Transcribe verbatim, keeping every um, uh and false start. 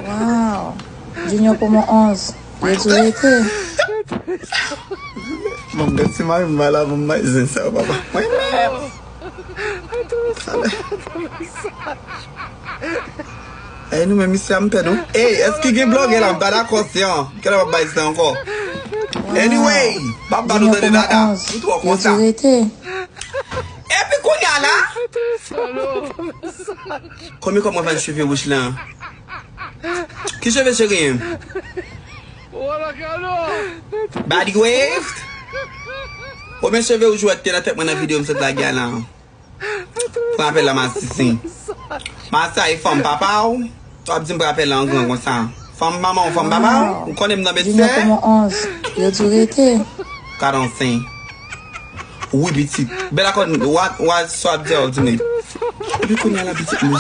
Wow. Junior Pomo onz. Yo di rete. Mwen gad si mari m pa la, mwen mari zen sa yo, papa. Mwen menm. Ey, nou menm isi a m pè nou. Ey, èske gen blògè la? M pa dakò, se an. Kèlè w ap bay sa ankò? Anyway, m ap ba nou tande dada. Nou twò konsa. Epi kounye a la, konbyen kòb mwen vann cheve wouj lan? Ki cheve cheri m? Body wave? Konbyen cheve wouj ou wè ki te nan tèt mwen nan videyo m sot lage a la? Pran apèl la, masisi. Masa e fanm papa w? W ap di m pran apèl la an gran konsa. Fanm manman w, fanm papa w? Ou konnen m nan medsen? Junior Pomo onz. Yo di rete. Karansen. Wi, pitit. Bèl akò, wa, wa, sa w ap di a, w di m li. Epi kounye a la, pitit, mwen